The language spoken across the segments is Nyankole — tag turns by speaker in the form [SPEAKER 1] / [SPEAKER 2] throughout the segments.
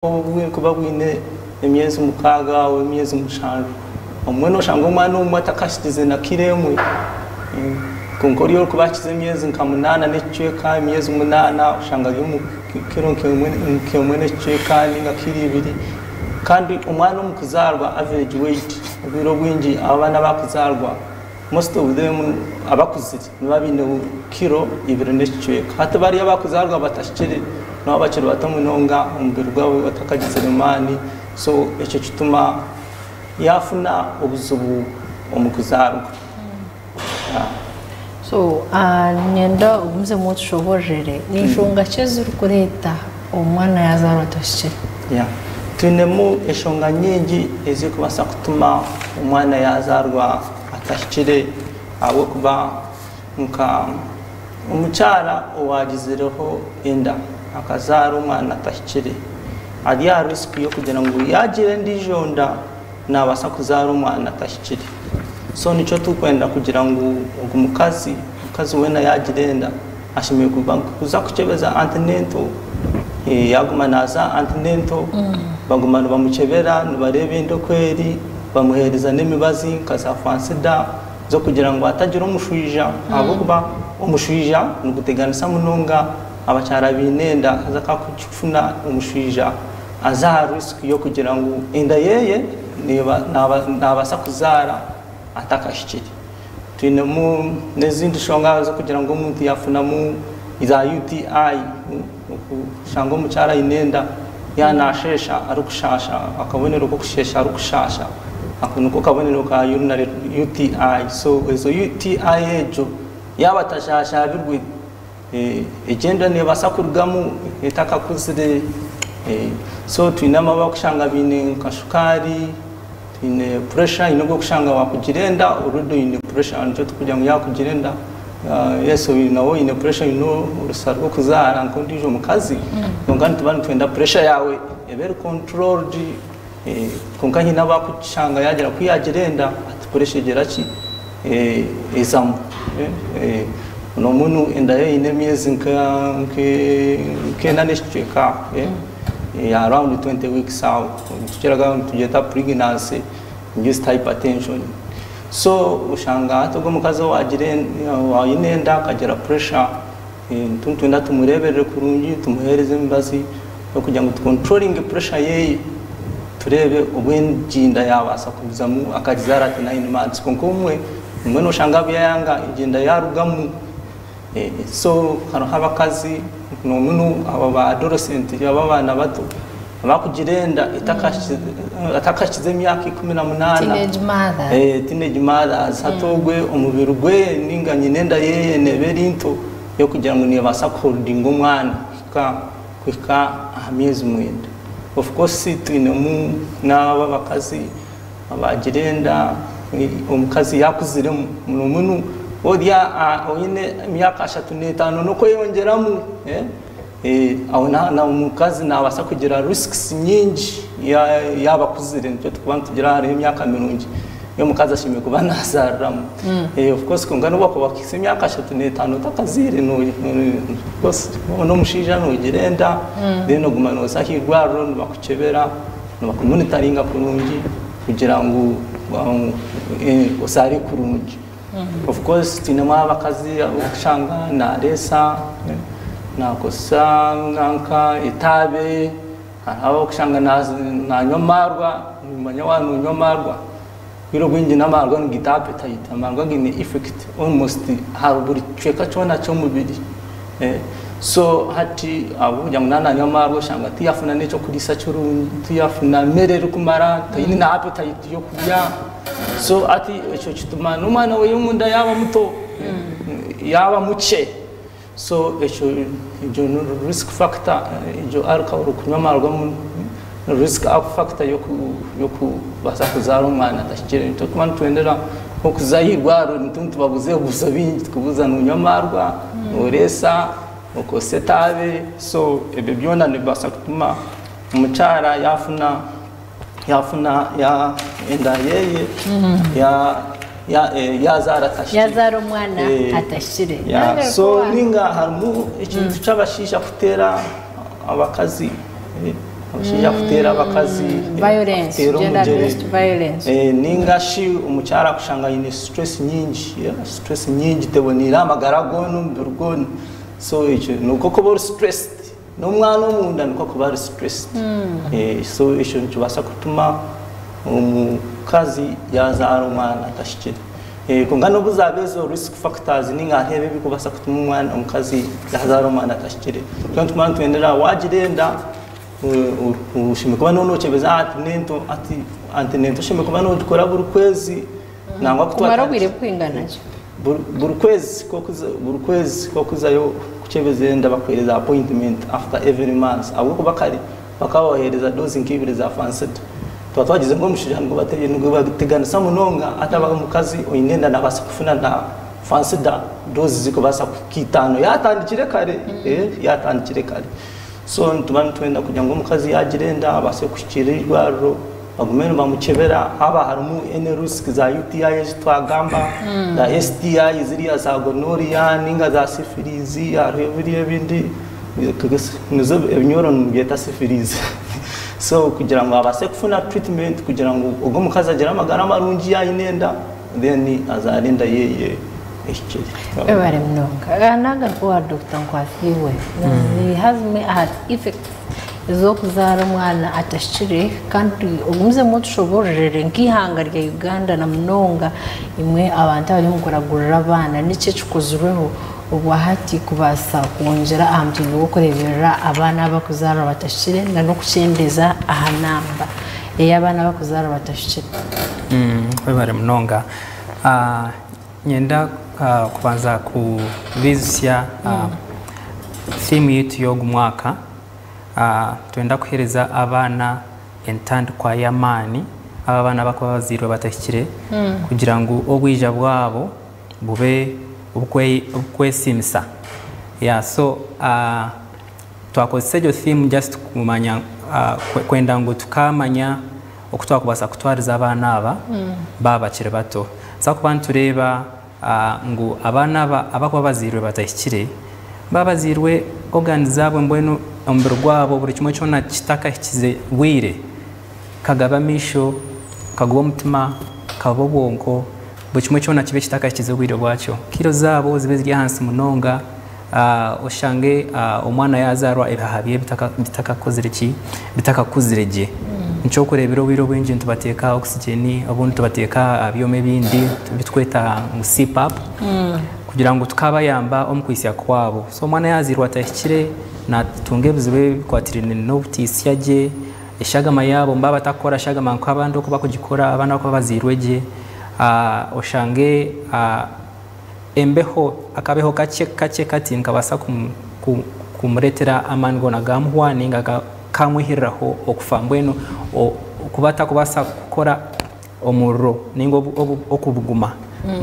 [SPEAKER 1] Obu burikuba bwine emyezi mukaaga oba emyezi mushanju, obumwe noshanga omwana omwe atakahikize na kiro emwe kwonka oriya orikuba ahikize emyezi nka munaana n'ekicweka, emyezi munaana oshanga ari omu kiro nk'emwe n'ekicweka ninga kiro ibiri. Kandi omwana omu kuzaarwa average weight obwire obwingi abaana abakuzaarwa most of them abakuzire nibaba baine kiro ibiri n'ekicweka. Hati bariya abakuzaarwa batahikire nibaba bakiri bato munonga omubiri gwabo gutakagizire maani so ekyo kituma yaafuna obuzibu omu kuzaarwa.
[SPEAKER 2] So niinyenda ogumizemu otushoboororere ni nshonga ki ezirikureeta omwana yaazaarwa atahikire?
[SPEAKER 1] Yeah. Twinemu enshonga nyingi ezirikubaasa kutuma omwana yaazaarwa atahikire ahabw'okuba nka omukyara owaagizireho enda akazaara omwana atahikire ari aha risk y'okugira ngu yaagira endiijo nda naabaasa kuzaara omwana atahikire. So nikyo turikwenda kugira ngu ogu mukazi, omukazi weena yaagira enda ashemereire kuba kuza kukyebeza antenatal, yaaguma naaza antenatal baguma nibamukyebera nibareeba enda oku eri, bamuheereza n'emibazi nka za fansida z'okugira ngu atagira omushwija ahabw'okuba omushwija niguteganisa munonga abakyara baine enda haza ku akufuna omushwija aza aha risk y'okugira ngu enda yeye nabaasa kuzaara atakahikire. Twinemu n'ezindi nshonga z'okugira ngu omuntu yafunamu za UTI, okushanga omukyara aine enda yaaba nasheesha arikushasha, akabonero k'okusheesha arikushaasha ako niko kabonero ka urinary UTI. So ezo UTI egyo yaaba atashaashabirwe, egyo enda neebaasa kurugamu etakakuzire. So twinemu abarikushanga baine nka shukaari, twine pressure, haine obu orikushanga waakugira enda already oine pressure nikyo turikugira ngu yaakugira enda yes nawe oine pressure oine orusa rw'okuzaara nk'ondiijo mukazi kwonka nituba nitwenda pressure yaawe ebe eri controlled kwonka haine abarikushanga yaagira ku yaagira enda ati pressure egira ki ezamu. N'omuntu enda ye eine emyezi nk'ena n'ekicweka around 20 weeks aho tukiraga nitugyeta pregnancy induced hypertension. So oshanga hati ogwo omukazi owaine enda akagira pressure nitwenda tumureeberere kurungi tumuheereze emibazi y'okugira ngu tucontrollinge pressure yeye tureebe obu enginda yaabaasa kugumizamu akagizaara ati 9 months. Kwonka obumwe obumwe noshanga byayanga enginda yaarugamu. So hariho abakazi n'omunu abo ba adolescent abo abaana bato abakugira enda atakahikize emyaka 18.
[SPEAKER 2] Teenage mother.
[SPEAKER 1] Teenage mothers hati ogwe omubiri gwe ninga nyina enda yeye neeba eri nto y'okugira ngu neebaasa kuholdinga omwana kuhika aha myezi 9. Of course twinemu n'abo abakazi abagira enda omukazi yaakuziremu n'omunu orya oine emyaka 35 n'okweyongyeramu aho na omukazi naabaasa kugira risks nyingi yaaba akuzire. Nikyo turikuba nitugira hariho emyaka mirungi y'omukazi ashemereire kuba naazaariramu. Of course kwonka n'obu wakuba wakuhitsya emyaka 35 otakazaire, of course n'omushaija noogira enda then oguma nooza aha irwariro nibakukyebera nibakumonitoringa kurungi kugira ngu ozaare kurungi. Of course twinemu abakazi abarikushanga naareesa, naakozesa nanka etaabe, hariho abarikushanga nanywa amaarwa, nomanya waaba nonywa amaarwa, obwire obwingi n'amaarwa nigaita appetite, amaarwa gaine effect almost aha buri kicweka kyona ky'omubiri. So hati ahabw'okugira ngu naaba nanywa amaarwa oshanga tiyafuna n'eky'okuriisa kirungi, tiyafuna mere erikumara, taine na appetite y'okurya. So hati ekyo kituma n'omwana we omunda yaaba muto, yaaba mukye. So ekyo egyo ni risk factor, egyo alcohol kunywa amaarwa ni risk factor y'okubaasa kuzaara omwana atahikire. Nikyo turikuba nitwendera nk'okuza aha irwariro nitubabuuza ebibuuzo bingi, tukubuuza nonywa amaarwa, nooreesa, okozesa etaabe, so ebyo byona nibibaasa kutuma omukyara yafuna enda yeye yazaara atahikire.
[SPEAKER 2] Yazaara omwana atahikire.
[SPEAKER 1] So ninga harimu ekintu ky'abashaija kuteera abakazi. Omushaija kuteera abakazi,
[SPEAKER 2] Violence,
[SPEAKER 1] kuteera
[SPEAKER 2] gender
[SPEAKER 1] omugyere.
[SPEAKER 2] based violence.
[SPEAKER 1] Ninga shi omukyara kushanga aine stress nyingi, yeah, stress nyingi teboniire amagara goona, omubiri goona. So ekyo nikwo kuba ori stressed, n'omwana omunda nikwo kuba ari stressed. So ekyo nikibaasa kutuma omukazi yazaara omwana atahikire. Kwonka n'obu zaaba ezo risk factors ninga hariho ebi ebirikubaasa kutuma omwana omukazi yazaara omwana atahikire, twena nituba nitwendera waagira enda, oshemereire kuba nookyebeza antenatal, antenatal oshemereire kuba noogikora buri kwezi. Nangwa ku
[SPEAKER 2] Kumara obwire
[SPEAKER 1] twatandikire
[SPEAKER 2] bukwingana ki?
[SPEAKER 1] Buri kwezi buri kwezi ku orikuzayo kukyebeza enda bakuheereza appointment after every month ahabw'okuba kare bakaba babaheereza dose nk'ibiri za Fansidar. Twaba twagize ngu omushaija nigubateganisa munonga hati omukazi oine enda nabaasa kufuna na Fansidar dose zirikubaasa kuhika itaano yaatandikire kare, yaatandikire kare. So nituba nitwenda kugira ngu omukazi yaagira enda abaase kuhikiirira eirwariro bagume nibamukyebera haaba harimu any risk za UTI ezi twagamba, za STI ziriya za gonorrhea ninga za syphilis, hariho biriya ebindi nizo ebinyoro nimubyeta syphilis. So kugira ngu abaase kufuna treatment kugira ngu ogwo omukazi agire amagara marungi yaaba aine enda then azaare enda yeye ehikire.
[SPEAKER 2] Webare munonga. Nagaruka owa Dokita Nkwasiibwe. Niziiha zimwe aha effects ez'okuzaara omwana atahikire kandi ogumizemu otushoboororere nk'eihanga rya Uganda na munonga imwe abantu abari omu kuragurira abaana, niki ekikozirweho obwahati kubaasa kwongyera aha mutindo gw'okureeberera abaana abarikuzaarwa batahikire na n'okukyendeeza aha namba ey'abaana abarikuzaarwa batahikire?
[SPEAKER 3] Webare munonga. Nyenda kubanza kubiijutsya theme yaitu y'ogu mwaka. Nitwenda kuheereza abaana entandikwa y'amaani, aba abaana abarikuba bazairwe batahikire, kugira ngu obwija bwabo bube obukwesiimisa. Yeah, so twakozesa egyo theme just kumanya, kwenda ngu tukaamanya oku twakubaasa kutwariza abaana aba baaba bakiri bato. Nitubaasa kuba nitureeba ngu abaana aba abarikuba bazairwe batahikire, baaba bazairwe organs zaabo mbwenu omubiri gwabo buri kimwe kyona kitakahikize bwire, kagabe amaisho, kaguba omutima, kabe obwonko, buri kimwe kyona kibe kitakahikize obwire bwakyo. Kiro zaabo zibe ziri ahansi munonga, oshange omwana yaazaarwa ebihaha bye bitakakozire ki? Bitakakuzire gye. Nikyokureebera obwire obwingi nitubateeka aha oxygen, obundi tubateeka aha byoma ebindi ebitweta ngu CPAP, kugira ngu tukabayamba omu kwitsya kwabo. So omwana yaazairwe atahikire, naatunga ebizibu ebikwatiraine n'obutaitsya gye, eshagama yaabo baaba batakukora shagama nk'abandi oku bakugikora, abaana abakuba bazairwe gye, oshange embeho, akabeho kakye kakye kati nikabaasa kumureetera amaani goona gaamuhwa ninga kamwihiriraho okufa. Mbwenu okuba atakubaasa kukora omuriro ninga okubuguma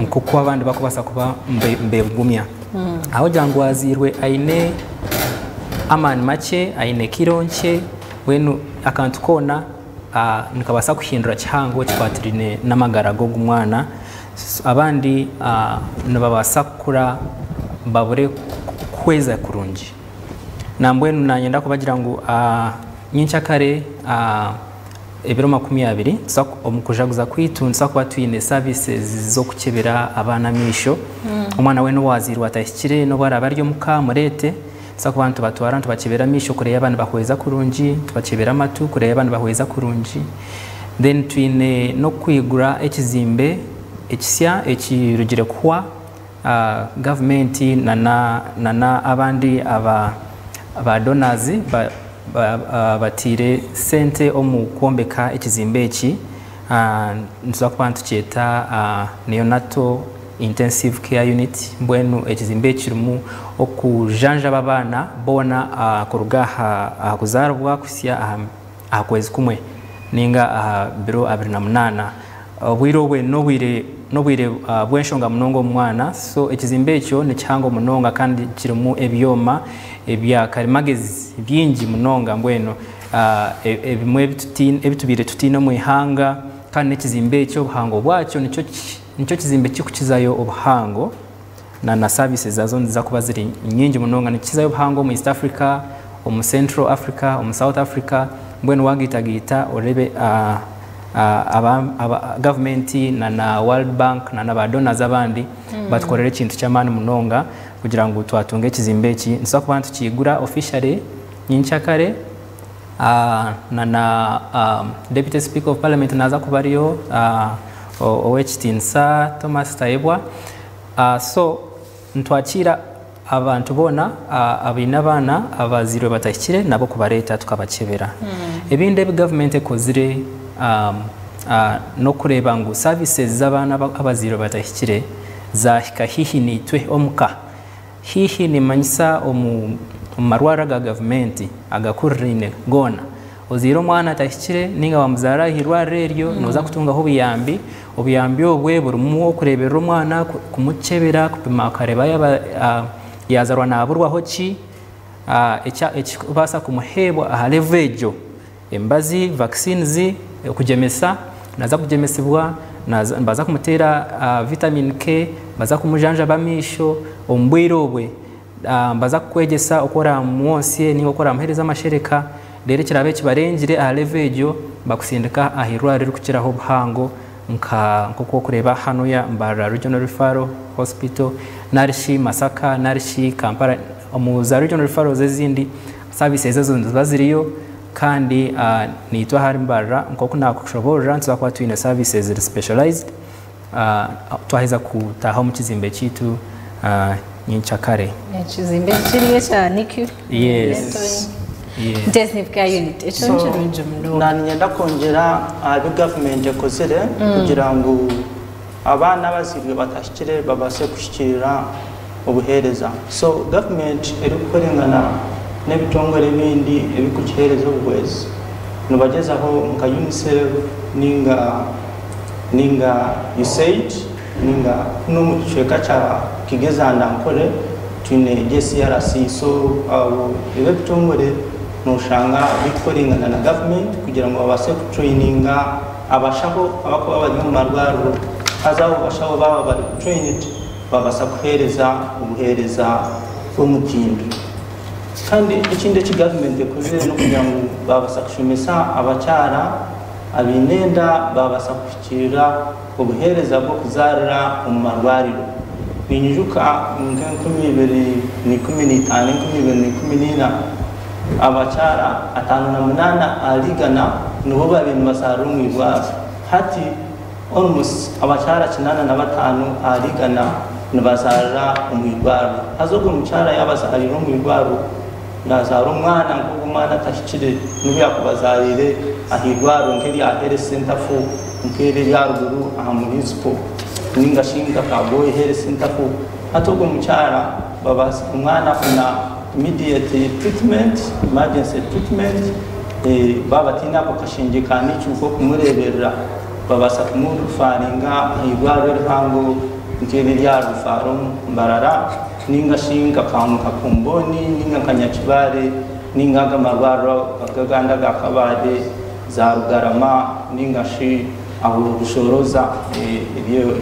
[SPEAKER 3] nk'oku abandi bakubaasa kuba nibebugumya. Ahabw'okugira ngu azairwe aine amaani makye, aine kiro nkye, mbwenu akantu koona nikabaasa kuhindura kihango kikwatiraine n'amagara g'ogu mwana. Abandi nibabaasa kukura babure kuhweza kurungi. Nambwenu nanyenda kubagira ngu nyenkyakare ebiro 20 omu kujaguza kwaitu nituza kuba twine services z'okukyebera abaana amaisho. Omwana weena owazairwe atahikire n'obu araabe ari omuka mureete, nituza kuba nitubatwara nitubakyebera amaisho kureeba yaaba nibahweza kurungi, nitubakyebera amatu kureeba yaaba nibahweza kurungi. Then twine n'okwigura ekizimbe ekisya ekirugire kuhwa gavumenti nana abandi aba ba donors bataire sente omu kwombeka ekizimbe eki. Nituza kuba nitukyeta Neonatal Intensive Care Unit. Mbwenu ekizimbe eki kirimu okujanjaba abaana boona kuruga aha kuzaaribwa kuhitsya aha kwezi kumwe ninga aha biro 28. Obwire obwe n'obwire bw'enshonga munonga omu mwana. So ekizimbe ekyo ni kihango munonga kandi kirimu ebyoma ebya karimagezi bingi munonga, mbwenu ebimwe ebitubaire tutiine omu ihanga. Kandi n'ekizimbe ekyo obuhango bwakyo nikyo kizimbe kirikukizayo obuhango, na services zazo niziza kuba ziri nyingi munonga. Nikikizayo obuhango omu East Africa, omu Central Africa, omu South Africa. Mbwenu wagaitagaita orebe gavumenti na na World Bank na na ba donors abandi batukorera ekintu ky'amaani munonga kugira ngu twatunga ekizimbe eki. Nituza kuba nitukigura officially nyenkyakare na na Deputy Speaker of Parliament naaza kuba ariyo, Ow'ekitiinisa Thomas Tayebwa. So nitwakiira abantu boona abaine abaana abazairwe batahikire nabo kubareeta tukabakyebera. Ebindi ebi gavumenti ekozire n'okureeba ngu services z'abaana abazairwe batahikire zaahika haihi naitwe omuka. Haihi nimanyisa omu marwariro aga gavumenti agakuriraine goona. Ozaire omwana atahikire ninga wamuzaara aha irwariro eryo, nooza kutungaho obuyambi. Obuyambi obwe burimu okureeberera omwana, kumukyebera, kupima okareeba yaaba yaazarwa naaburwaho ki, ekirikubaasa kumuheebwa aha level egyo. Emibazi, vaccines, okugyemesa, naaza kugyemesibwa, nibaza kumuteera vitamin K, nibaza kumujanjaba amaisho omu bwire obwe. Nibaza kukwegyesa oku oraamwosye ninga oku oraamuheereze amashereka, reero ekiraabe kibarengire aha level egyo bakusindika aha irwariro eririkukiraho obuhango nka nk'oku orikureeba hanuya Mbarara Regional Referral Hospital narishi Masaka narishi Kampala. Omu za regional referrals ezindi services ezo niziba ziriyo kandi naitwe ahari Mbarara nk'oku naakushoboorora nituza kuba twine services eziri specialized twaheza kutaaha omu kizimbe kyaitu nyenkyakare.
[SPEAKER 2] Ekizimbe kiri ekya NICU?
[SPEAKER 3] Yes.
[SPEAKER 2] Intensive care unit. Ekyo ni kirungi munonga.
[SPEAKER 1] Nanyenda kwongyera aha bi gavumenti ekozire kugira ngu abaana abazairwe batahikire babaase kuhikiirira obuheereza. So gavumenti erikukorengana n'ebitongore ebindi ebirikugiheereza obuhwezi, nibagyezaho nka UNICEF ninga USAID ninga kunu omu kicweka kya Kigezi and Ankole twine JCRC. So abo ebi ebitongore noshanga bikukorengana na gavumenti kugira ngu babaase kutraininga abashaho abakuba bari omu marwariro. Haza abo bashaho baaba bari trained, babaasa kuheereza obuheereza bw'omutindo. Kandi ekindi eki gavumenti ekozire n'okugira ngu babaasa kushomesa abakyara abaine enda, babaasa kuhikiirira obuheereza bw'okuzaarira omu marwariro. Ninyijuka nka 2015, 2014, abakyara 58 ahari 100 nibo babaire nibazaarira omu irwariro. Hati almost abakyara 85 ahari 100 nibazaarira omu irwariro. Haza ogwo mukyara yaaba azaariire omu irwariro, nazaara omwana nk'ogu omwana atahikire, n'obu yakuba azaariire aha irwariro nk'erya Health Center 4, nk'eri erya ruguru aha municipal, ninga shi nka Kagoye Health Center 4, hati ogwo mukyara babaasa omwana afuna immediate treatment, emergency treatment. Baaba bataine ako kashengye ka NICU k'okumureeberera, babaasa kumureferringa aha irwariro erihango nk'eri erya Rufaro Mbarara, ninga shi nka Comboni, ninga nka Nyakibale, ninga aga amarwariro agandi aga Kabale, za Rugarama, ninga shi aho Rushoroza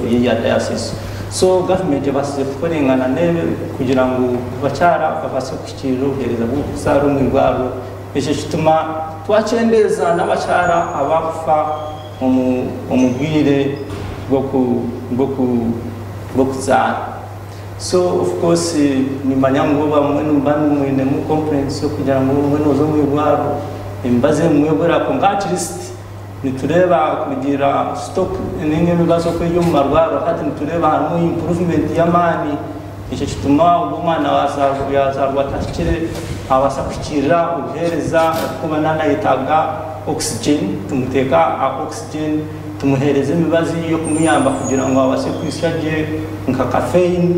[SPEAKER 1] erya diocese. So gavumenti ebaasize kukorengana n'ebe kugira ngu abakyara babaase kuhikiirira obuheereza bw'okuzaara omu irwariro. Ekyo kituma twakyendeeza n'abakyara abakufa omu bwire bw'okuzaara. So of course nimanya ngu bamwe nimuba mwinemu complaints okugira ngu mbwenu oza omu irwariro emibazi emwe ebura, kwonka at least nitureeba kugira stock ninga emibazi oku eri omu marwariro hati, nitureeba harimu improvement y'amaani. Ekyo kituma ogwo omwana yazaarwa atahikire abaasa kuhikiirira obuheereza. Okuba nanayetaaga oxygen, tumuteeka aha oxygen, tumuheereza emibazi y'okumuyamba kugira ngu abaase kwisya gye, nka caffeine,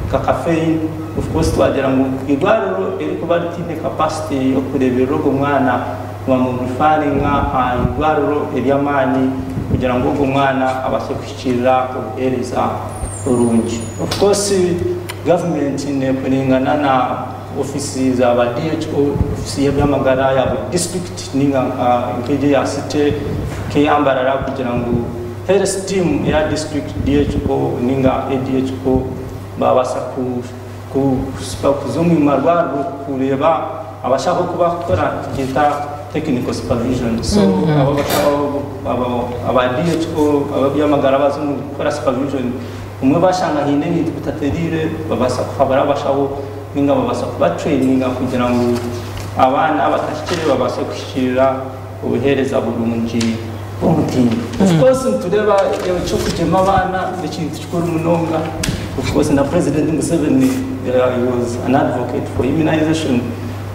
[SPEAKER 1] nka caffeine. Of course twagira ngu irwariro erikuba ritiine capacity y'okureeberera ogwo mwana, bamureferringa aha irwariro ery'amaani kugira ngu ogwo mwana abaase kuhikiirira obuheereza burungi. Of course government nekorengana na ofisi za ba DHO, ofisi y'ebyamagara ya buri district, ninga nk'egyo ya city nk'eya Mbarara, kugira ngu health team ya district DHO ninga ADHO babaasa kuza omu marwariro kureeba abashaho kuba kukora tugyeta. technical supervision. So abo abashaho abo aba DHO, ababyamagara baza omu kukora supervision, umwe bashanga haine ebintu bitateriire, babaasa kuhabura abashaho ninga babaasa kubatraininga kugira ngu abaana abatahikire babaase kuhikiirira obuheereza burungi bw'omutindo. Of course nitureeba eky'okugyema abaana n'ekintu kikuru munonga. Of course na President Museveni, he was an advocate for immunization.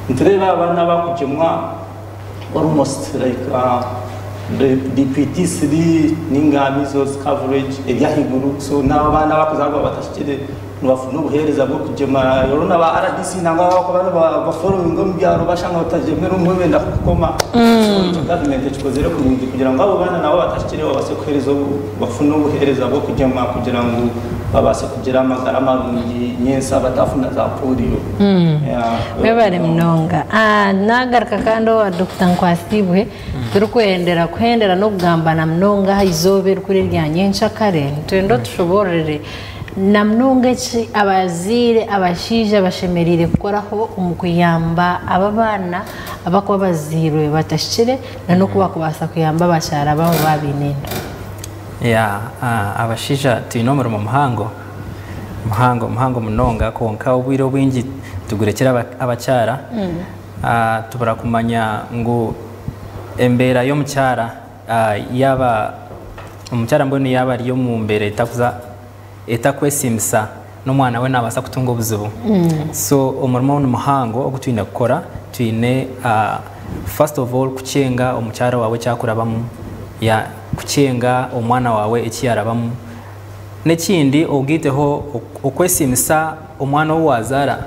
[SPEAKER 1] Nitureeba abaana abakugyemwa almost like the DPT3 ninga measles coverage eri ahaiguru. So n'abo abaana abakuzaarwa batahikire nibafuna obuheereza bw'okugyema. Reero na ba RDC nangwa abakuba nibafollowinga omu byaro bashanga batagyemire omwe benda kukukoma. So ekyo gavumenti ekikozire kurungi kugira ngu abo baana nabo abatahikire babaase kuheereza bafune obuheereza bw'okugyema kugira ngu babaase kugira amagara marungi nyensa batafuna za polio. Yeah.
[SPEAKER 2] Webare munonga. Nagaruka kandi owa Dr. Nkwasibwe, turikwendera kuhendera n'okugamba na munonga aha izooba erikuru erya nyenkyakare. Nitwenda otushoboororere na munonga eki abazaire abashaija bashemereire kukoraho omu kuyamba aba baana abakuba bazairwe batahikire na n'oku bakubaasa kuyamba abakyara baabo baaba baine enda.
[SPEAKER 3] Yeah, abashaija twine omurimo muhango muhango muhango munonga, kwonka obwire obwingi tugurekera abakyara. Tubura kumanya ngu embeera y'omukyara, yaaba omukyara mbwenu yaaba ari omu mbeera etakuza etakwesiimisa, n'omwana we nabaasa kutunga obuzibu. So omurimo ni muhango ogu twine kukora. Twine first of all kukyenga omukyara wawe ekyakurabamu, ya kukyenga omwana wawe eki yarabamu. N'ekindi ogaiteho okwesiimisa omwana ou wazaara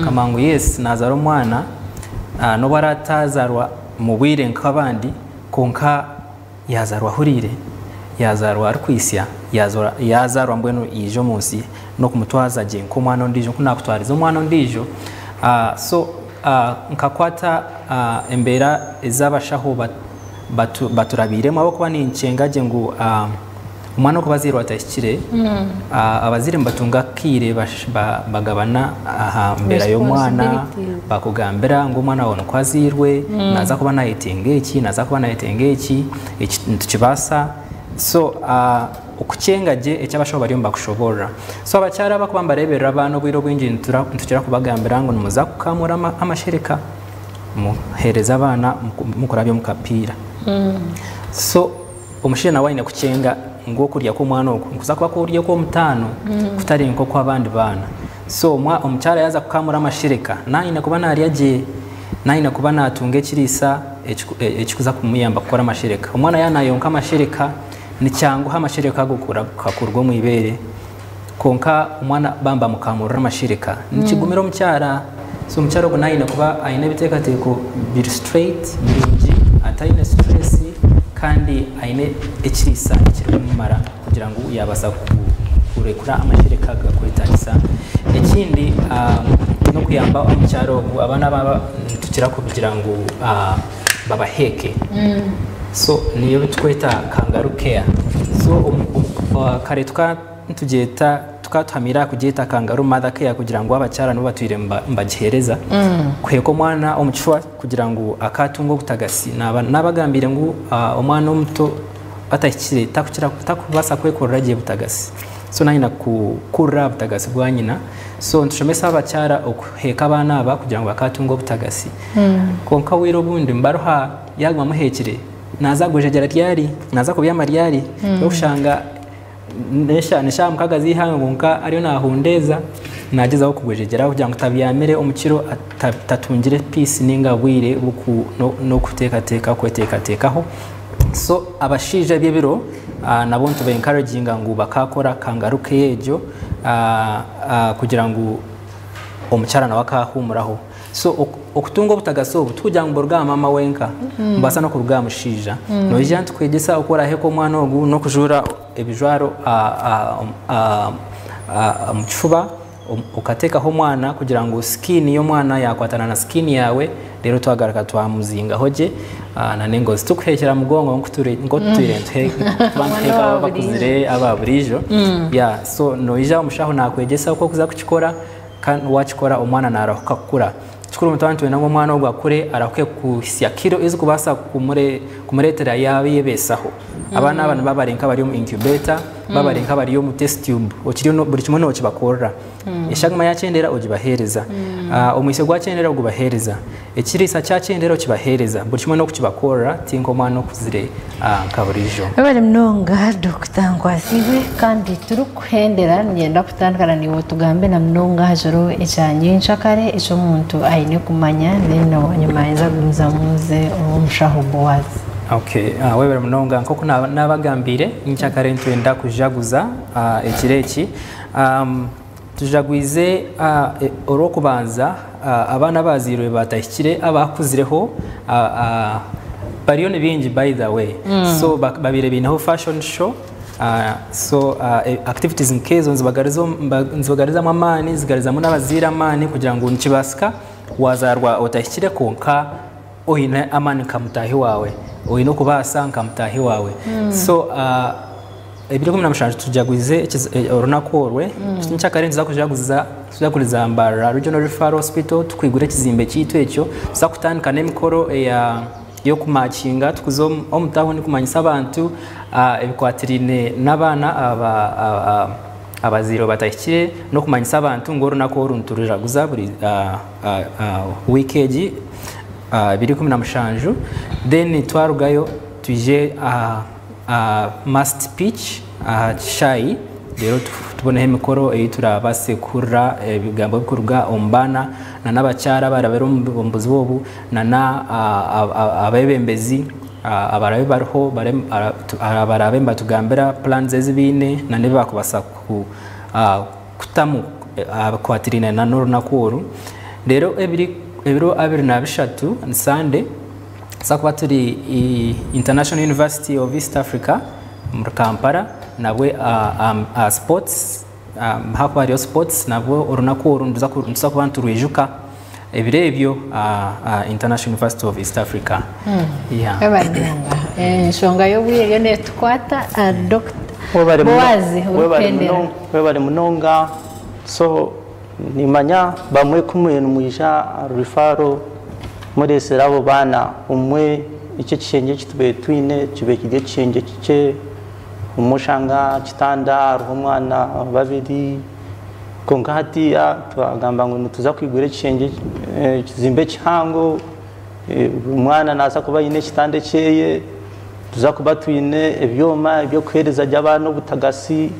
[SPEAKER 3] kamangu. Yes, nazaara omwana, n'obu aratazarwa mu bwire nk'abandi, kwonka yazarwa ahuriire, yazarwa arikwisya, yazarwa mbwenu yaija omu nsi n'okumutwaza gye nk'omwana ondiijo, nku nakutwariza omwana ondiijo. So nkakwata embeera ez'abashaho baturabiiremu ahabw'okuba ninkyenga gye ngu omwana okuba azairwe atahikire, abazaire nibatunga akaire bagabana aha mbeera y'omwana.
[SPEAKER 2] Responsibilities.
[SPEAKER 3] Bakugambira ngu omwana wawe nikwo azairwe, naza kuba nayetenga eki, naza kuba nayetenga eki, eki nitukibaasa. So okukyenga gye eki abashaho bariyo nibakushoborora. So abakyara abakuba nibareeberera abaana, obwire obwingi nitukira kubagambira ngu nimuza kukamura amashereka, muheereze abaana mukurabya omu kapiira. So omushaija nawe aine kukyenga ngu okurya kw'omwana oku nikuza kuba kurya okw'omutaano, kutari nk'okw'abandi baana. So omukyara yaza kukamura amashereka, naayine kuba narya gye, naayine kuba natunga ekiriisa ekikuza kumuyamba kukora amashereka. Omwana yaaba nayonka amashereka, nikyanguha amashereka ago kuruga omu ibeere, kwonka omwana bamba mukamurira amashereka nikigumira omukyara. So omukyara ogu naayine kuba aine ebiteekateeko biri straight, birungi, ataine stress, kandi aine ekiriisa ekirikumumara kugira ngu yabaasa kurekura amashereka agakwetagisa. Ekindi n'okuyamba omukyara ogu, abaana baba nitukira kugira ngu babaheeke. So niyo tukweta kangaroo care. So kare tuka nitugyeta tukatuhamira kugyeta kangaroo mother care kugira ngu abakyara nibo batwire mbagihereza kuheeka omwana omu kifuba kugira ngu akatunga obutagasi. Nabagambire ngu omwana omuto atahikire takukira takubaasa kwekorera gye butagasi, so nayina kukurira butagasi bwa nyina. So nitushomesa abakyara okuheeka abaana aba kugira ngu bakatunga obutagasi. Kwonka bwire obundi mbaruha yaguma muheekire, naza kugwejegyera ryari, naza kubyama ryari, okushanga n'eshaaha 6 z'eihangwe kwonka ariyo nahundeeza, nagyezaho kugwejegyera kugira ngu tabyamire omu kiro tatungire peace ninga bwire n'okuteekateeka kweteekateekaho. So abashaija by'ebiro nabo nituba encouraginga ngu bakakora kangaroo care egyo kugira ngu omukyara nawe akahumuraho. So okutunga obutagasi obu tikugira ngu buruga aha mama wenka, nibubaasa n'okuruga aha mushaija. Noija nitukwegyesa oku oraaheeka omwana ogu n'okujuura ebijwaro omu kifuba, okateekaho omwana kugira ngu skin y'omwana yakwatana na skin yawe, reero twagaruka twamuzingaho gye na n'engozi. Tukuheekera mugongo nk'oku tutwire tuba nituheeka abakuzire aba buriijo. Yeah, so noija omushaho nakwegyesa oku okuza kukikora, kandi wakikora omwana narahuka kukura. Kikuru nituba nitwenda ngu omwana ogu akure arahuke kuhitsya kiro ezikubaasa kumureetera yaayebeesaho. Abaana aba nibaba bari nk'abari omu incubator, baba bari nk'abari omu test tube, okiriyo buri kimwe nookibakorera. Eshagama yaakyendera ogibaheereza, omwitsyo gwakyendera ogubaheereza, ekiriisa kyakyendera okibaheereza, buri kimwe n'okukibakorera ti nk'omwana okuzire nka buriijo.
[SPEAKER 2] Webare munonga Dokita Nkwasiibwe kandi turikuhendera niinyenda kutandika na naiwe otugambe na munonga aha kiro ekya nyenkyakare eki omuntu aine kumanya then bwanyima nza kugumizamu nze ow'omushaho Boaz.
[SPEAKER 3] Okay, webare munonga. Nk'oku naabagambiire, nyenkyakare nitwenda kujaguza ekiro eki. Tujagwize orw'okubanza abaana abazairwe batahikire abakuzireho bariyo ni baingi by the way. So babaire baineho fashion show so activities nk'ezo nizibagarizamu amaani, zigarizamu n'abazaire amaani kugira ngu nikibaasika wazaarwa otahikire kwonka oine amaani nka mutaahi waawe, oine okubaasa nka mutaahi waawe. So 2017 tujagwize orunaku orwe. Nyenkyakare nituza kujaguza tujaguriza Mbarara Regional Referral Hospital tukwigura ekizimbe kyaitu ekyo. Tuza kutandika n'emikoro eya y'okumakinga tukuza omu tawuni kumanyisa abantu ebikwatiraine n'abaana abazairwe batahikire n'okumanyisa abantu ngu orunaku oru niturujaguza buri wiiki egi 2017. Then twarugayo twije aha Must Pitch aha kishaayi reero tuboneho emikoro ei turabaase kuhurira ebigambo ebirikuruga omu baana n'abakyara abarabire omu buzibu obu n'abeebembezi abaraabe bariho abaraabe nibatugambira plans ezi baine n'ebi baakubaasa kutamu aha bikwatiraine n'orunaku oru. Reero ebiro 23 ni Sande tuza kuba turi International University of East Africa omuri Kampala nabwe aha sports hakuba hariyo sports nabwo orunaku oru nituza kuba niturwijuka ebiro ebyo aha International University of East Africa. Yeah.
[SPEAKER 2] Webare munonga. Enshonga y'obwire eriyo netukwata. Dr. Boaz, orikuhendera.
[SPEAKER 1] Webare munonga. So nimanya bamwe ku muriyo nimwija aha referral mureetsire abo baana, obumwe eki ekishengye eki tubaire twine kibaire kiri ekishengye kikye, obumwe oshanga aha kitanda hariho omwana babiri, kwonka hatiiya twagamba ngu nituza kwigura ekishengye ekizimbe kihango, buri mwana naaza kuba aine ekitanda ekyeye, nituza kuba twine ebyoma eby'okuheereza gye abaana obutagatsi.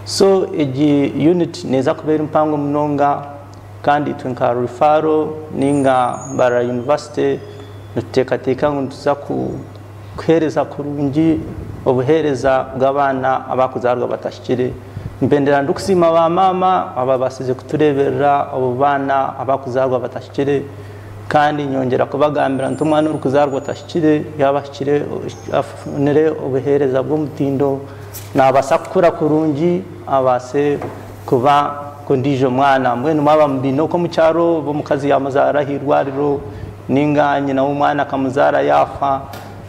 [SPEAKER 1] So egi unit neeza kuba eri mpango munonga kandi itwe nka Referral ninga Mbarara University nituteekateeka ngu nituza kuheereza kurungi obuheereza bw'abaana abakuzaarwa batahikire. Mpendera ndikusiima ba maama ababaasize kutureeberera abo baana abakuzaarwa batahikire kandi nyongyera kubagambira nti omwana orikuzaarwa atahikire yaaba ahikire afunire obuheereza bw'omutindo naabaasa kukura kurungi abaase kuba nk'ondiijo mwana. Mbwenu mwaba mubaine okwo omu kyaro oba omukazi yaamuzaara aha irwariro ninga nyina w'omwana akamuzaara yaafa,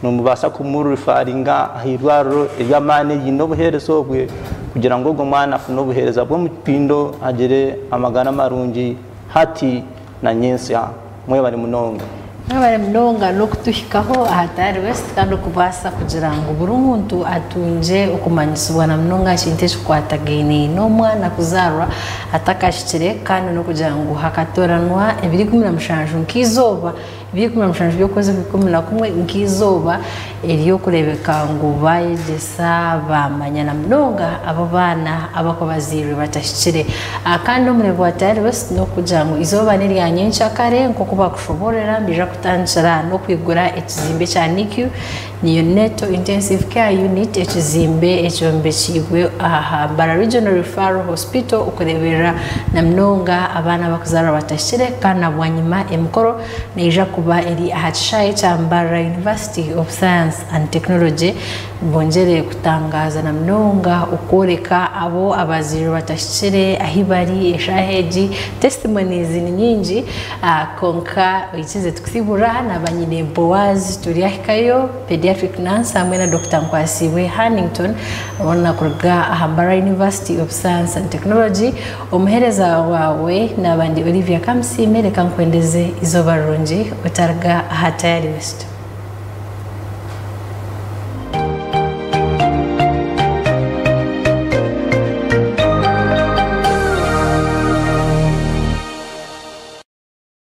[SPEAKER 1] nimubaasa kumurifaringa aha irwariro ery'amaani eriine obuheereza obwe kugira ngu ogwo mwana afune obuheereza bw'omutindo agire amagara marungi hati na nyentsya. Mwebare munonga.
[SPEAKER 2] Mwebare munonga n'okutuhikaho aha Tayari West kandi okubaasa kugira ngu buri muntu atungye okumanyisibwa na munonga aha kintu ekikwatagaine n'omwana kuzaarwa atakahikire kandi n'okugira ngu hakatooranwa ebiro 17 nk'eizooba ebiro 17 by'okwezi kwa 11 nk'eizooba ery'okureebeka ngu baayegyesa baamanya na munonga abo baana abakuba bazairwe batahikire. Kandi omurimo gwa Tayari West n'okugira ngu eizooba n'erya nyenkyakare nk'oku bakushoboorora nibaija kutandikira n'okwigura ekizimbe ekya NICU, Neonatal Intensive Care Unit, ekizimbe ekyombekiibwe aha Mbarara Regional Referral Hospital okureeberera na munonga abaana abakuzaarwa batahikire kandi na bwanyima emikoro neija kuba eri aha kishaayi kya Mbarara University of Science and Technology bongyere kutangaaza na munonga okworeka abo abazairwe batahikire ahi bari eshaaha egi. Testimonies ni nyingi kwonka oikirize tukusiiburire aha naaba nyine Boaz Turyahikayo, pediatrician. pediatric nurse hamwe na Dokita Nkwasiibwe Hannington boona kuruga aha Mbarara University of Science and Technology. Omuheereza waawe naaba ndi Olivia Kamusiime, reka nkwendeze eizooba rirungi otaruga aha Tayari West.